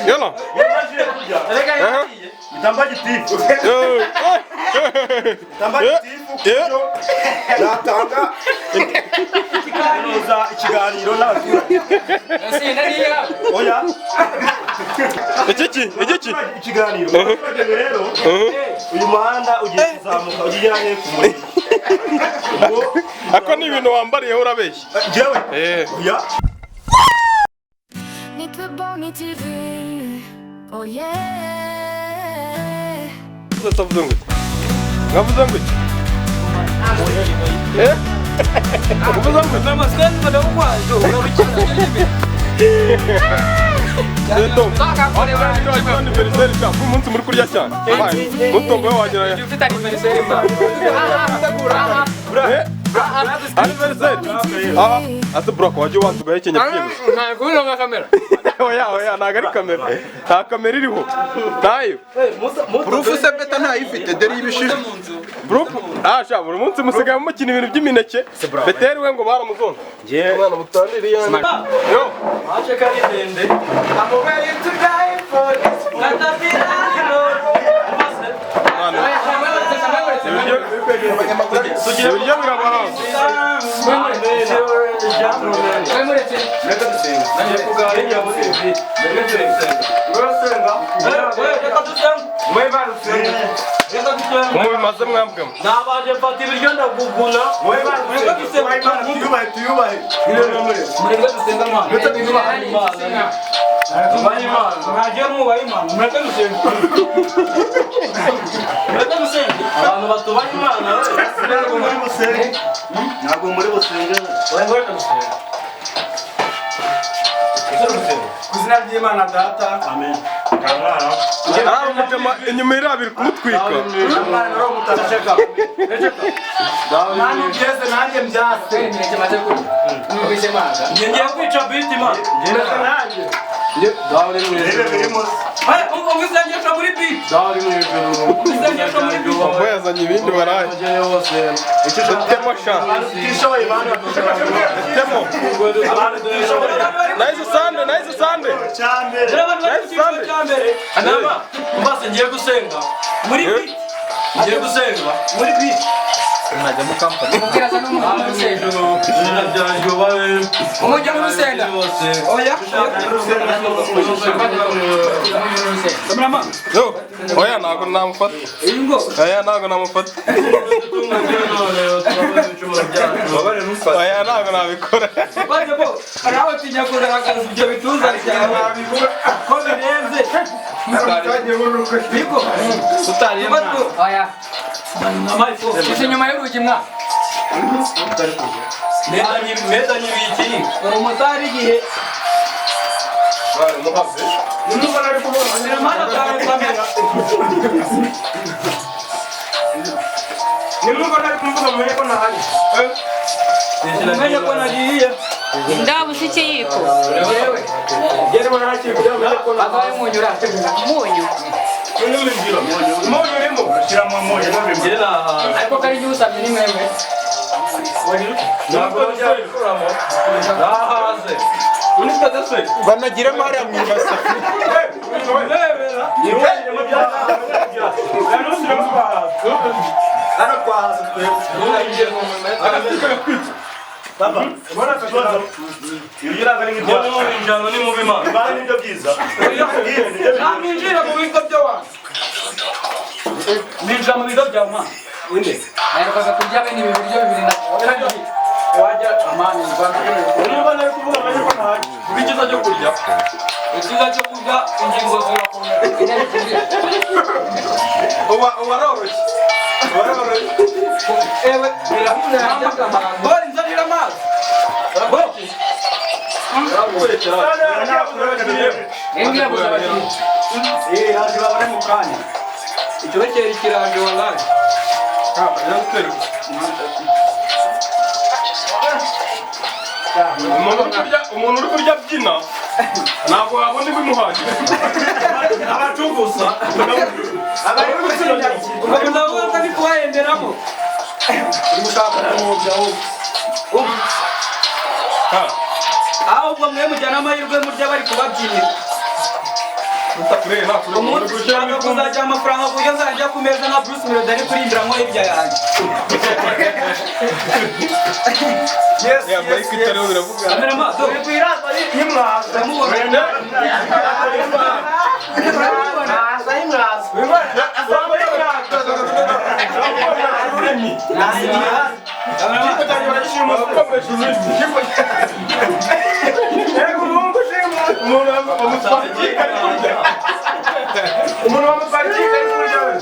Yalla. Itamba gitifu. Itamba gitifu kuburyo natanga kunoza ikiganiro n'abaturage. Oya. Igiki igiki. Ikiganiro. Abaturage rero, uyu muhanda ugiye kuzamuka ugera he ku murenge? Ako ni ibintu wambariyeho, urabeshya. Njyewe? Eh. Oya. Nitwe Bongi TV. Oh yeah. Utavuze ngo iki? Mwavuze ngo iki? Eh? Uvuze ngo iki? Neto. Anniversaire cya umunsi muri kurya cyane. Mutombo we wagira ya. Ufite anniversaire ma? Eh? Anniversaire. Aha, ase bro, wajye ubanza ugahekenya byibuze. Ntabwo uri nka kamera. Oya oya, ntabwo ari kamera. Nta kamera iriho. Ntayo. Proof se beta ntayifite? Dore ibishishwa. Bro, ah sha, buri munsi musigaye mukina ibintu by'imineke. Beteri we ngo baramuzonze. Umwana mutaniriye. Yo. Mace kari ndende. Mwana. Ibiryo birabahaza. Mwemuretse. Reka dusenge. Reka dusenge. Mubimaze mwambwe. Nabanje mfata ibiryo ndaguguna. Reka dusenge. Tuyubahe, tuyubahe. Mureke dusenge Imana. Mwubahe Imana. Mwagiye mwubaha Imana. Mureke dusenge. Mureke dusenge. Abantu batubaha Imana. Ntabwo muri busenge. Ntabwo muri busenge. Reka dusenge. Ku izina ry'Imana Data. Amen. Ari umujama inyuma irabiri kumutwika. Umwana uri umutaceka. Mwana ugeze nanjye mbyase. Imineke maze kurya. Numvise maga. Njye ngiye kwica biti Imana. Nanjye. Rebe birimo. Umva isengesho muri biti. Isengesho muri biti. Ubwo yazanye ibindi baraye. Dutemo sha. Tishoboye bana. Dutemo. Nice Sunday, nice Sunday. Cyane. Rero abantu bari mu cyiciro cya mbere. Nama, mbase ngiye gusenga. Muri biti. Ngiye gusenga. Muri biti. Umupira asa n'umuntu mu rusenda. Izina ryanjye ubahe. Umujya mu rusenda. Oya. Umujya mu rusenda. Yo, oya ntabwo namufata. Oya ntabwo namufata. Oya ntabwo nabikora. Baje bo, nawe tinya kugaragaza ibyo bituza byawe. Ko birenze. Niko. Utariye mwana. Oya. Ese inyuma y'urugi mwa. Meza nyibiki. Uri umutari igihe. Kameramani atawe kamera. Nimubona ari kuvuga mumenye ko ntahari. Umenye ko nagiye. Ndabuze ikiyiko. Yewe. Ngere mbona hakiri kugira ngo mumenye ko ntahari. Avaye umunyu ura. Umunyu. Umunyu urimo. Shyiramo umunyu. Njye nahaze. Ariko kari igihe usabye ni mwemwe. Ntabwo nzabikuramo. Nahaze. Banagiremo hariya mu ibase. Urebera. Hano twahaze twebwe. Baba. Ibyo ntabwo ari nk'ibyacu. Injyana ni mubi Imana. Ibara nibyo byiza. Ibi nibyo byiza. Ninjira mu bigo by'abantu. Ninjira mu bigo bya mwana. Naherukaga kurya bene ibi biryo 2002. Wajya amani Rwanda. Nimubona ari kuvuga mumenye ko ntahari. Icyiza cyo kurya. Icyiza cyo kurya ingingo zirakomera. Uba ubaroroshye. Ubaroroshye. Ewe, bora nzanira amazi. Bo. Ngiye gusa abakiriya. Eh, haje babone mu kanya. Icyokere kiranje wallahi. Umuntu uri kurya abyina ntabwo wabona ibimuhagije. Abacugusa. Abari gutsinda. Ukomeza ko ari kubahenderamo. Uri gushaka kumwobya wowe. Ha. Ahubwo mwe mujyana amahirwe murya bari kubabyinira. Umunsi ushaka kuzajya amafaranga ku buryo nzajya ku meza nka Bruce Melody ari kuririmbira nko hirya yanjye. Yes, Ya mic itariho biravuga. Kamerama, do. Uramubona? Umuntu bamutwara ikiyiko ari kurya. Umuntu bamutwara ikiyiko ari kurya we.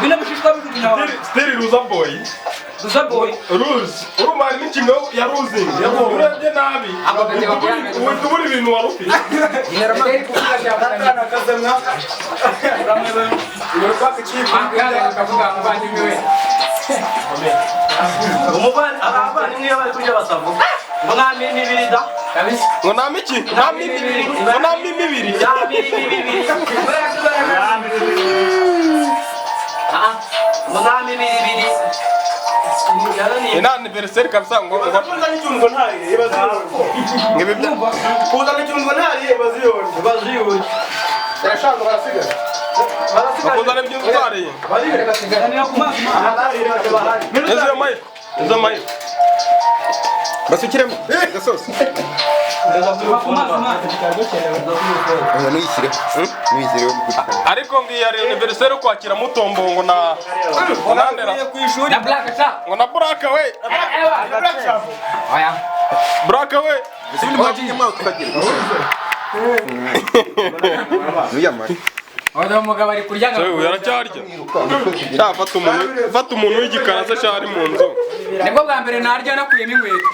Bino bishishwa bijugunya abantu. Still ruza boy. Ruza boy. Ruzi. Urumva harimo ingingo ya ruzingi. Urebye nabi. Uhita ubura ibintu wari ufite. Beteri kuvuga byamunaniye. Akavuga muvandimwe we. Abavandimwe iyo bari kurya batavuga ngo nta mirimo ibiri da. Kabisa. Ngo nta miki? Nta mibiri. Ngo nta mimibiri. Nta mirimo ibiri. Ngo nta mibiri ibiri. Ni na anniversaire kabisa ngo ngo Kuzana icyungo ntariye ibaze yonye. ngo ibi bya Kuzana icyungo ntariye ibaze yonye. Ibaze yonye. Barashaka barasigaye. Bakuzana ibyo utariye. Ganira ku mazi. Izo mic. Izo mic. Basukiremo gasosi. Ku mazi mazi. Oya nuyishyireho. Nuyishyireho mu kugira. Ariko ngiyi ari anniversaire yo kwakira Mutombo ngo na ngo na Ndera. Ku ishuri. Na Black sha. Ngo na Black we. Oya. Black we. Ubundi mwagiye mwaho tukagira. Nuyamare. Oya umugabo ari kurya Se uyu aracyarya. Sha fata umuntu w'igikara se sha ari mu nzu. Nibwo bwa mbere narya nakuyemo inkweto.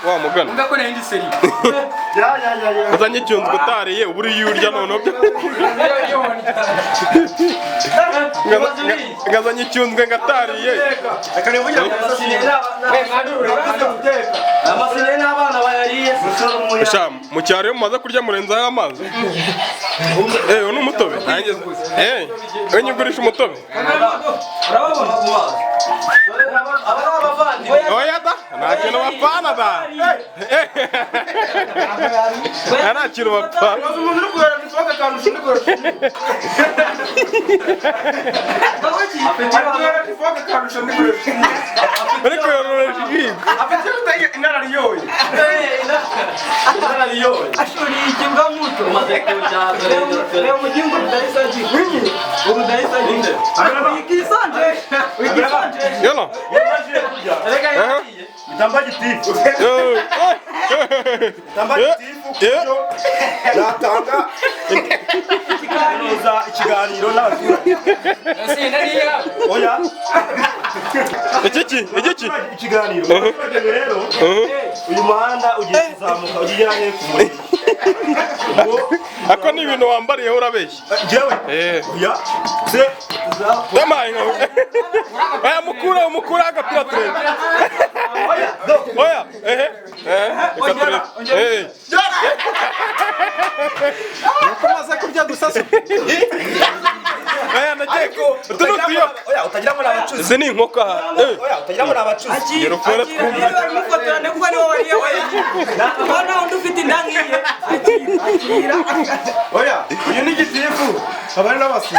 Wa mugana. Umva ko nari ndi seri. Uzanye icyunzwe utariye ubura iyo urya noneho. Ngazanye icyunzwe ngatariye. Amasiniye n'abana bayariye. Sha mu cyaro iyo mumaze kurya murenzaho amazi. Uyu ni umutobe. We nyigurisha umutobe. Urababona? Aba ni abavandimwe. Oya da, nta kintu bapfana da. Nta kintu bapfana. Umuntu uri kureba ifoke akandusha undi kureba. Ari kureba ifoke akandusha undi kureba. Ariko yoroheje ijigo. Afite inararyoye. Inararyoye. Ashuri ikimbwa muto. Umaze kurya dore. Reba umugingo udahisaji. Udahisaji. Wikisanje. Wikisanje. Yolo. Reka yariye. Itamba gitifu. Itamba gitifu kuburyo natanga ikiganiro n'abaturage. Oya. Igiki? Igiki? Ikiganiro. Abaturage rero uyu muhanda ugiye kuzamuka ugera he ku murenge. Ako ni ibintu wambariyeho urabeshya. Njyewe? Oya. Se Yamaye nka. Oya mukura mukura agapira turebe. Oya. Ehe. Reka turebe. Nuko umaze kurya gusa se. Oya nagiye ko utu ni utuyoka. Oya utagira ngo ni abacuzi. Izi ni inkoko aha. Oya utagira ngo ni abacuzi. Ngero fora twumve. Niba barimo kuko nibo bariye wenyine. Nta wundi ufite inda nk'iye. Akira. Oya uyu ni gitifu. Aba ari n'abasi.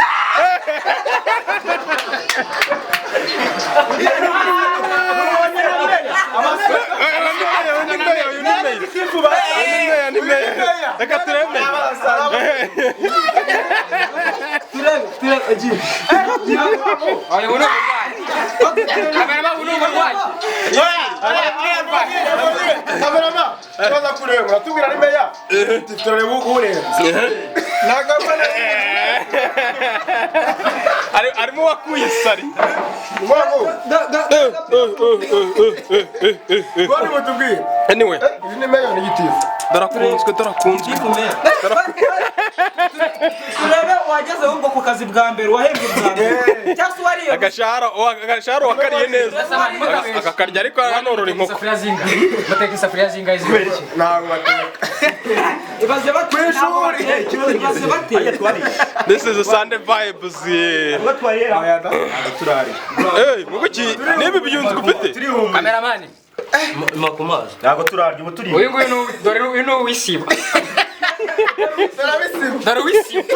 Reka turebe. Oya ubu ni uburwayi. Kamerama ubu ni uburwayi. Kamerama tubaza kureba uratubwira ari meya turareba urenze. Arimo wakuye sari. Wari mutubwire. Anyway. Uyu ni meya ni gitifu. Darakunzwe darakunzwe. Turebe wageze ahubwo ku kazi bwa mbere wahembwe bwa mbere. Cyangwa se wariye. Agashahara wakariye neza. Akakarya ariko anorora inkoko. Isafuriya zingahe? Bateka isafuriya zingahe zibiri? Ntabwo bateka. Ibaze bate? Ku ishuri. Ibaze bate? This is a Sunday vibes. Turari. Eh, muguki niba ibyunzwe ufite? Kameramani. Ima ku mazi. Ntabwo turarya, ubu turi. Uyu nguyu dore uyu ni uw'isibo. Turabisiba. Dore uw'isibo.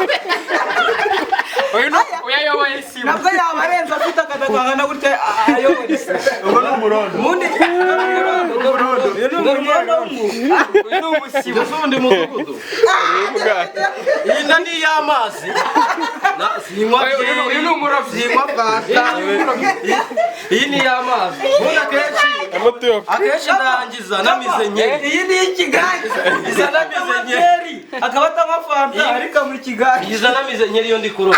Uyu ni uyayoboye isibo. Nabwo yaba arenze afite akada kangana gutya ayobora isibo. Ubwo ni umurondo. Ubundi uyu ni umurondo. Uyu ni umusibo. Mbese ubundi mudugudu. Iyi nda ni iy'amazi. Sinywa Uyu ni umurobyi. Sinywa fanta. Iyi ni iy'amazi. Ubundi akenshi Amatiyo. akenshi ndangiza namize nke. Iyi ni ikigage. Iza namize nkeri. Akaba atanywa fanta ariko anywa ikigage. Iza namize nkeri iyo ndi kuroba.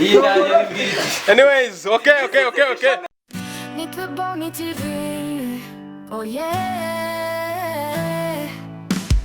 Iyi ndangiye ni bwite. Anyways, okay. Nitwe Bongi TV. Oh yeah.